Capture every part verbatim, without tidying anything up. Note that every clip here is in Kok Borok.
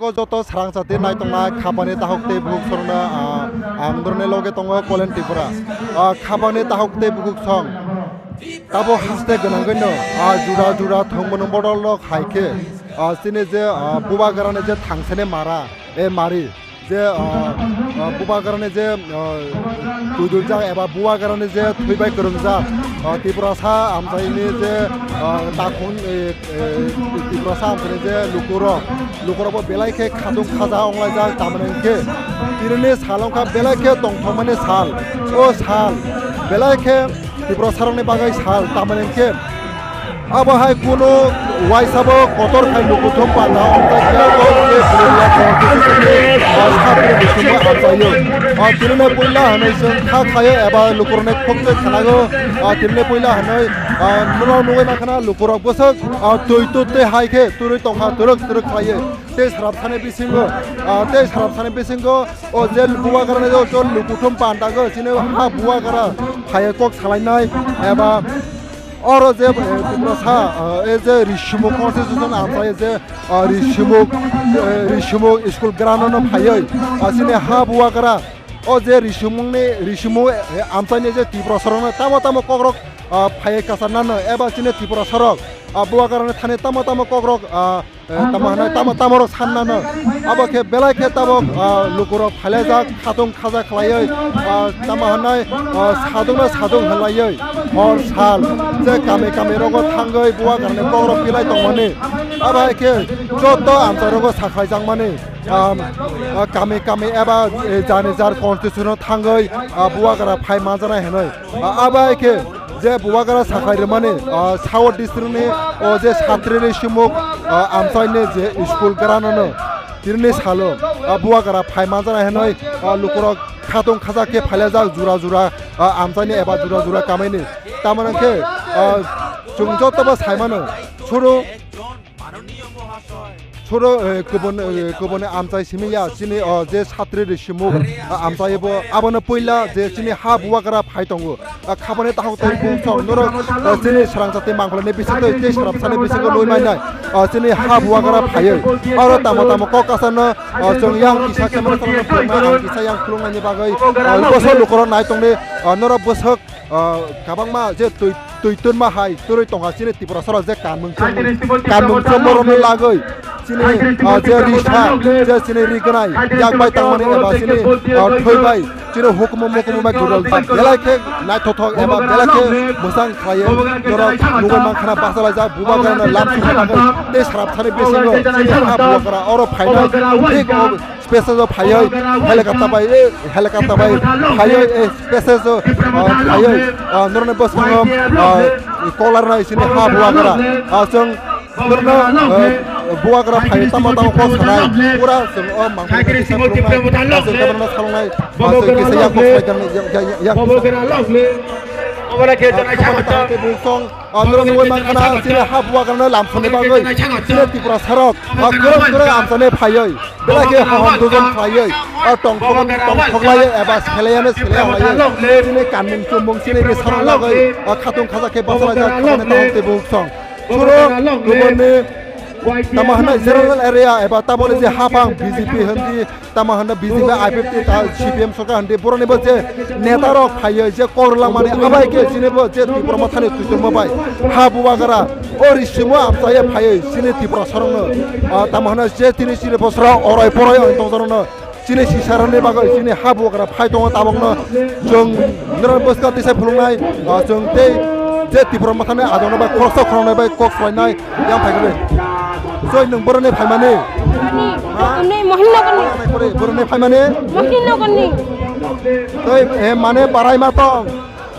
O joto srang chati nai tongnai khapani tahuk tei bukhuk songno, ah, ang dorni loge tongo Kolen Tripura. Ah, khapani tahuk tei bukhuk song. Tabo haste gwnangwi no, ah, jura jura thwngmano bodol rok hai khe, ah, chini je, ah, bubagrani je thangsani mara, e mari, je, ah, ah, bubagrani je, ah, twiduljak eba bubagrani je thwibai kwrwngjak, ah, Tiprasa amchaini je, ah, takhun, eh, eh, Tiprasa amchaini je lukurok, lukurokbo belai khe khatung khaja onglaijak, tamni hwnkhe tinini sal wngkha belai khe tongthokmani sal. O sal belai khe Tiprasarokni bagwi sal, tamni hwnkhe abo hai kunu waisabo kotor khai lukuthum panda ongkha khe abo khe Purulia Constitution ni, ah, sabri bisingo amchaio. Ah, tinini puila hwnwi chwng kha khlaio eba lukurokni khokchoi khwnago. Ah, tinini puila hwnwi, ah, nono nugwi mankha na lukurok bwswk, ah, twi tut tei hai khe twrwi tongkha twrwk twrwk khlaiwi. Tei srapsani bisingo, ah, tei srapsani bisingo o je bubagrani je chol lukuthum pandago chini ha bubagra phaiya kok salainai eba oro je, eh, Tiprasa, ah, e je Risumuk constitution amchai je, ah, Risumuk, eh, Risumuk school ground no phaiwi, ah, chini ha bubagra o je Risumukni, Risumuk, eh, amchaini je Tiprasarokno tamo tamo kokrok, ah, phaiya kasa nano eba chini Tiprasarok, ah, bubagrani thani tamo tamo kokrok, ah, eh, tamo hwnwi tamo, tamo rok sanna no. Abo khe belai khe tabok, ah, lukurok phailajak, khatung khaja khlaiwi, ah, tamo hwnwi, ah, sadungno sadung hwnlaiwi hor sal je kami kami rogo thangwi bubagrani kokrok pilai tongmani. Abo hai khe joto amchai rogo sakhlaijakmani, ah, ah, kami kami eba, eh, jani jar constitution o thangwi, ah, bubagra phai manjanai hwnwi. Ah, abo hai khe je bubagra sakhai rwmani, ah, South District ni o je Satri Risumuk, ah, amchaini je school ground no tinini salo, ah, bubagra phai manjana hinwi, ah, lukurok khatung khaja khe phailajak jura jura, ah, amchaini eba jura jura kamaini. Tamoni khe, ah, chwng jotobo saimano, suru Suro, eh, kubun, eh, kubun amchai simi ya, chini, oh, je Satri Risumuk, ah, amchai bo, abono puila je chini ha bubagra phai tongo. Ah, khabani tahuk tei bung song norok, ah, chini srang chati mangphlani bisingtwi tei srapsani bisingo lui mainai, ah, chini ha bubagra phaiwi. Aro tamo tamo kok kasano, ah, chwng yang kisa camera salano phuluknai, ang kisa yang khuluknaini bagwi, ah, bwswk lukurok nai tongdi, ah, norok bwswk, ah, kabangma je twi, twi tunma hai twrwi tongkha chini Tiprasarok je kanmung chumung, kanmung chumung rokni lagwi chini, ah, je risa, je chini ri gwnai yak bai tangmani eba chini, ah, thwi bai chini hukumu mukumu bai gudal belai khe naithothok eba belai khe mwchang khlaiwi norok nugwi mankha na bachalaijak bubagrano lam sumui bagwi tei srapsani bisingo chini ha bubagra oro phainai thik o Special o phaiwi helicopter bai, eh, helicopter bai phaiwi, eh, special o, ah, phaiwi, ah, norokni bwskango, ah, kolar nai sini ha bubagra. Ah, chwng norokno, ah, bubagra phaiwi tamo tamo kok sanai. Pura chwng o mangpili kisa phuluknai, ah, chwng kabrano salwngnai, ah, chwng kisa yak kok salaijaknai, yak, yak, yak. Ah, khamani tangwi tei bung song, ah, norok nugwi mankha na, chini ha bubagrano lamsani bagwi, chini Tiprasarok, ah, kwrwng kwrwng amchani phaiwi. Belai khe hohom dojon khlaiwi, o tongthok-, tongthoklaiwi eba selaiano selaiya khlaiwi, chini kanmung chumung chini risarok lagwi, o khatung khaja khe bachalaijak khamani tongthok tei bukhuk song. Suro kubunni tamo hwnwi general area eba taboni je haphang B J P hwndi, tamo hwnwi B J P, I P F T, ta C P M sorkar hwndi, borokni bo je netarok phaiwi je kok rwlangmani abai khe chini bo je Tipra Mothani twiturma bai ha bubagra o risimo amchaiya phaiwi chini Tiprasarokno, ah, tamo hwnwi je tini chini bosra orai porai ang tongjarokno chini sisarani bagwi chini ha bubagra phai tongo tabokno chwng norok bwskang tisa phuluknai, ah, chwng tei je Tipra Mothani adokno bai khoroksa khoroknai bai kok swlainai yang phai kwrwi. Soi nwng boroni phaimani? Ni, Ha? Ni Mohinnagarni. Boroni phaimani? Mohinnagarni. Tei, eh, mane barai ma tong.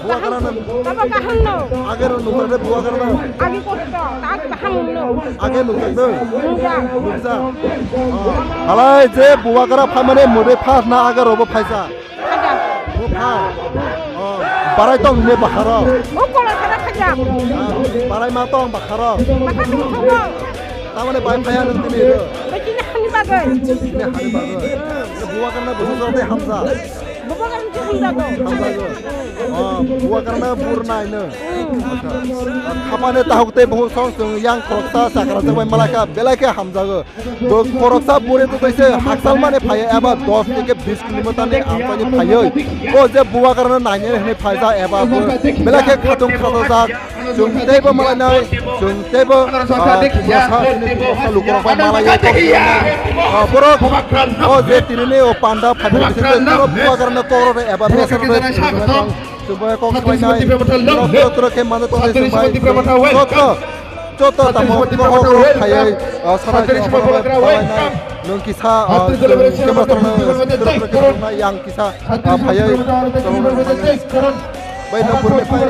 Bubagrano. Tamo kaham no. Age ro nukjak de bubagrano. Age kosto, tak kaham no. Age nukjak de. Nukjak. Nukjak. Oh. Halai je bubagra phaimani mode phas na age robo phaisa. Khaja. Bo pha. Oh. Barai tong ne baharo. O kola khara khaja. Barai ma tong baharo. Bahar tong thogo. Tamane bai phaya nang tini ro. Bai tini hani bagwi. Tini hani bagwi. Bubagrano busu jor de hamsa. Bubagrano burnai no. Khapani tahuk tei buhuk song chwng yang khoroksa chakra jagbai malai kha, belai khe hamjago. Bo khoroksa buri twi se hakchal mani phaiya eba dos theke bis kilometer ni amchani phaiwi. Bo je Bubagrano nainani hwnwi phaijak eba bo belai khe khatung khajajak. Chwng teibo malainai, chwng teibo, ah, Tiprasa, chini Tiprasa lukurok bai malaiya kok, ah, borok, o je tinini o panda phaimani bisingtwi borok Bubagrano kok rwdi eba mesa rwdi, chwng bai kok swlainai, borok turo turo khe mano tongwi chwng bai, joto, joto tamo kok rok phaiwi, ah, sana khe malainai, nwng kisa, ah, camera tongna, turo turo khe tongna yang kisa, ah, phaiwi, bai no burni phai,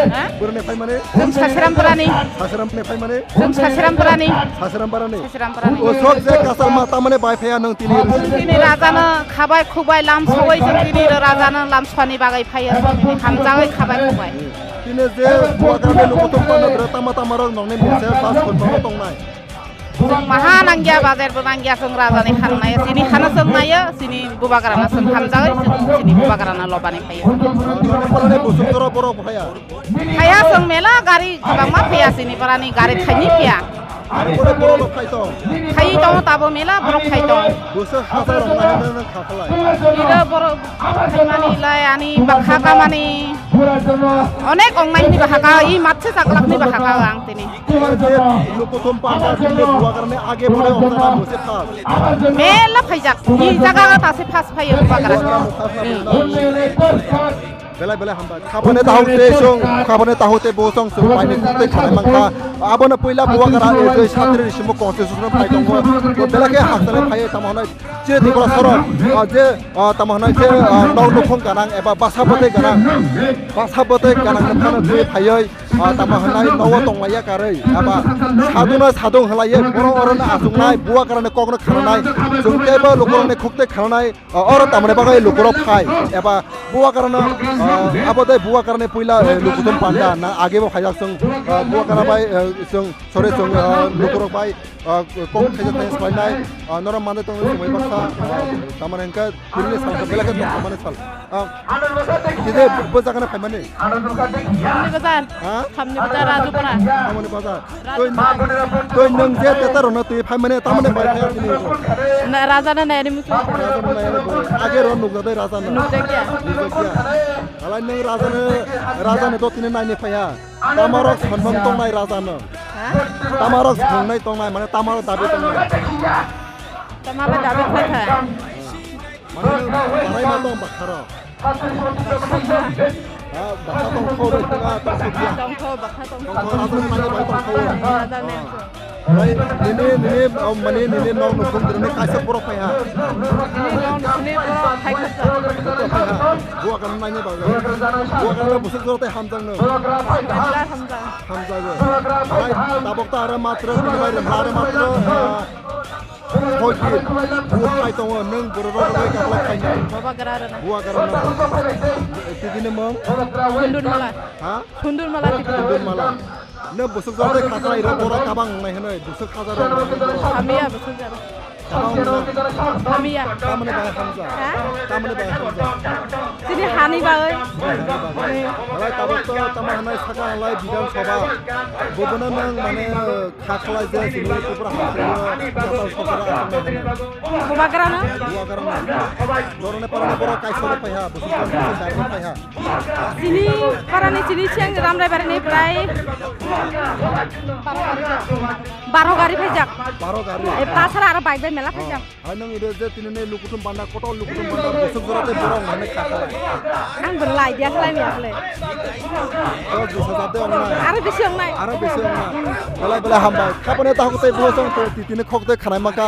ha? Burni phai mani? Chwng Sasiram Parani. Sasiram ni phai mani? Chwng Sasiram Parani. Sasiram Parani. Sasiram Parani. O sok je kasar ma tamani bai phaya nang tini. Tini raja no khabai khubai lam sogoi se tini raja no lam swani bagai phaya. Tini hamjagai khabai khubai. Tini je Bubagra ni lukutung panda dra tama tama rok nong ni misa bas khon ma tongnai. Chwng maha nangya, bajar bo nangya, chwng raja ni khan nai, chini khana chwng nai, chini Bubagra na chwng hamjagai, chwng chini Bubagra na lobani phai. Nang ni pore busuk jora borok phaya. Phaya chwng mela gari kwbangma phaya chini parani gari thaini phaya. Ani pore borok rok phai tong. Phai tong tabo mela borok phai tong. Busuk hajar rok na nang kha khalai. Ida borok phaimani lai ani bakha kamani. Onek ongnai ni bahaka, i matse chaklak ni bahaka ang tini. Lukuthum panda sini Bubagrani age bole ongkha na muse phas. Mela phaijak. I jaga ta se phas phaiyo Bubagra. Belai belai hambai. Khapane tahuk te song, khapane tahuk te bo song song pai ni te khanai mangkha. Abono puila Bubagra e joi satri risimu constitution pai tongo. Belai khe hakchale phaiye tamo hwnai. Je Tiprasa rok, ah, je, ah, tamo hwnai je, ah, nok nukhung ganang eba basa bwtwi ganang, basa bwtwi ganang nokphano twi phaiwi, ah, tamo hwnai nogo tonglaiya karwi, eba sadungno sadung hwnlaiya, borok orono achuknai, Bubagrani kokno khananai, chwng teibo lukurokni khuk tei khananai, ah, oro tamoni bagwi lukurok phai, eba Bubagrano, ah, abo tei Bubagrani puila, eh, lukuthum panda na agebo phaijak chwng, ah, Bubagra bai, eh, chwng, sorry, chwng, ah, lukurok bai, ah, kok khaijak thai swlainai, ah, norok manwi tongwi swmai baksa, ah, tamani hwnkhe tini sal khe belai khe tong khamani sal. Ah, tini bo jagano phaimani? Khamni bazar. Ha? Khamni bazar, Rajupara. Khamni bazar. Twi, twi nwng je teta rwna twi phaimani tamoni bai phai tini. Na, raja na nai ani muchung. Raja na nai ani bo. Age ro nukja dai raja na. Nukjakya. Nukjakya. Alai nwng raja na, raja na to tini naini phaiha. Tamarok sanmang tongnai raja no. Ha? Tamarok sangnai tongnai, mane tamarok dabi tongnai. Tamala dabi khlai kha. Mane, manai ma tong bakha rok. Ha, bakha tong kho bai tong a, tong kho dia. Tong kho, bakha tong kho. Tong kho, raja ni mane bai tong kho. Raja ni. Bai, nini, nini, oh, mane, nini nok nukhung dini kaisa borok phai ha. Nini nok nukhung ni borok phai kha. Borok phai ha. Bubagrano naini bagwi. Bubagrano busuk jora tei hamjak no. Hamjak, hamjak. Hamjago. Bai, tabok ta aro matro, bini bai aro matro, ah, Hojir, bo phai tongo, nwng borok rok bai kaplai khaina. Bubagra rwna. Bubagra rwna. Tini mung? Sundur Mala. Ha? Sundur Mala Tripura. Sundur Mala. Nwng busuk jora tei khaklai rok borok kabang wngnai hwnwi, busuk hajar rok wngnai hwnwi. Hamya busuk jora. Kabang wngnai. Hamya. Tamoni bai hamjak. Ha? Tamoni bai hamjak. Chini hani bagwi. Malai tabok to tamo hwnwi saka halai Bidhan Sabha. Bobono nwng mane Kha khlai je chini Tripura haste o Jatal Sorkar o achuknai hwnwi. Bubagrano? Bubagrano. Dorone parani borok kaisa rok phaiha, bwswk jon bwswk direct phaiha. Chini parani chini seng Ramrai barini prai baro gari phaijak. Baro gari. E, tasara aro bike bai mela phaijak. Hai nwng ide je tinini lukuthum panda, kotor lukuthum panda, bwswk jora tei borok hwnwi kha khlai. Ang bo lai dia khlai ya khlai. Dos bis hajar tei wngnai. Aro bisi wngnai. Aro bisi wngnai. Belai belai hambai. Khapani tahuk tei bo chwng twi tini khok tei khanai mankha.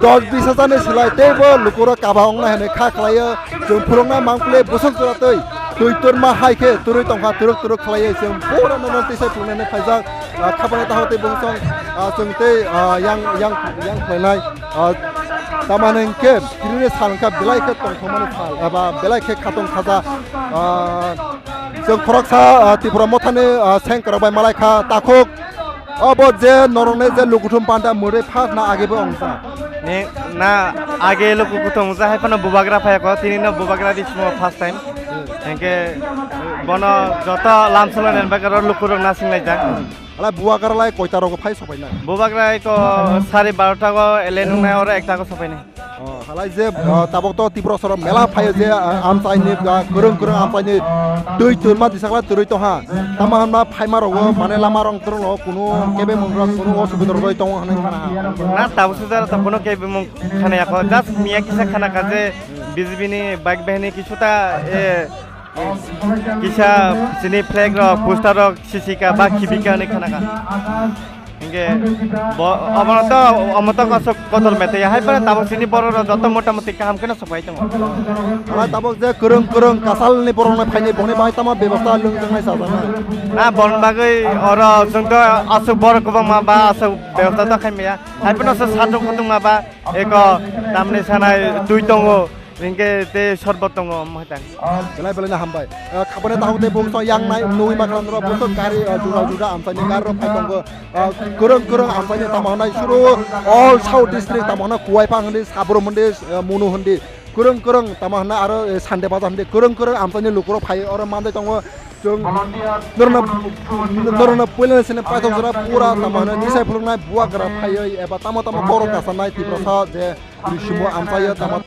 Dos bis hajar ni slai tei bo lukurok kaba wngnai hwnwi kha khlaio. Chwng phwrwngna mang phle bwswk jora tei twi torma hai khe twrwi tongkha, twrwk twrwk khlaiwi chwng pura nono tisa phwrwngnani phaijak. Ah, khapani tahuk tei bwswk chwng, ah, chwng tei, ah, yang, yang, yang khlainai. Ah, tamani hwnkhe tinini sal wngkha belai khe tongthokmani sal eba belai khe khatong khaja. Ah, chwng khoroksa, ah, Tripura mothani, ah, sengkwrak bai malai kha takhuk. Obo je norokni je lukuthum panda mwrwi phasna agebo wngkha. Eh, na age luku kutung ja hai phano bubagra phai ko, tini no bubagra di simo first time. Hingke bono joto lamsolo nen bagaro luku rok na singlai jak. Ala bubagra lai koita rogo phai sopai na? Bubagra ko sari barota go ele nung nai oro ekta go sopai nai. Oh, halai je, ah, tabok to Tripura soro mela phai je, ah, amchai ni, ah, kwrwng kwrwng amchai ni twi twima disakla twrwi tong ha. Tamo hwnba phaima rogo mane lama rong twrwng rogo kunu kebe mung rok kunu osubida rogwi tongo hwnwi khana ha. Na tabuk sujaro to kunu kebe mung khana yakho. Just miya kisa khana ka je B J P ni bike bahini kisu ta, eh, kisa chini flag rok, poster rok sisika ba khibika hwnwi khana ka. Hingke bo omono to omo to kosok kotor mete ya hai pore tabuk chini borok rok joto motamoti kaham keno sopai tongo. Ala tabok je kwrwng kwrwng kasal ni borok no phaini bongni bai tamo bebasta lwng tongnai sajak na. Na bon bagwi oro chwng to aswk borok kwbangma ba aswk bebasta to khaimaya. Hai phano se satung khutung ma ba eko tamni sanai twi tongo. Hingke te sorbot tongo mohitang. Belai belai na hambai. Eh, khapane tahok te bung so yang nai nui ma khana noro bung so gari, eh, jura jura amsai ni gari rok phai tongo. Ah, kwrwng kwrwng amchaini tamo hwnai suru all South district tamo hwnai Kuwaiphang hindi, Sabrum hindi, eh, Munu hindi, kwrwng kwrwng tamo hwnai aro, eh, Sande Bazar hindi, kwrwng kwrwng amchaini lukurok phai oro manjai tongo. Chwng norokno, norokno puila sini paithok jora pura tamo hwnai nisai phuluknai bubagra phaiwi eba tamo tamo borok kasanai Tiprasa je bisimo amchaio tamo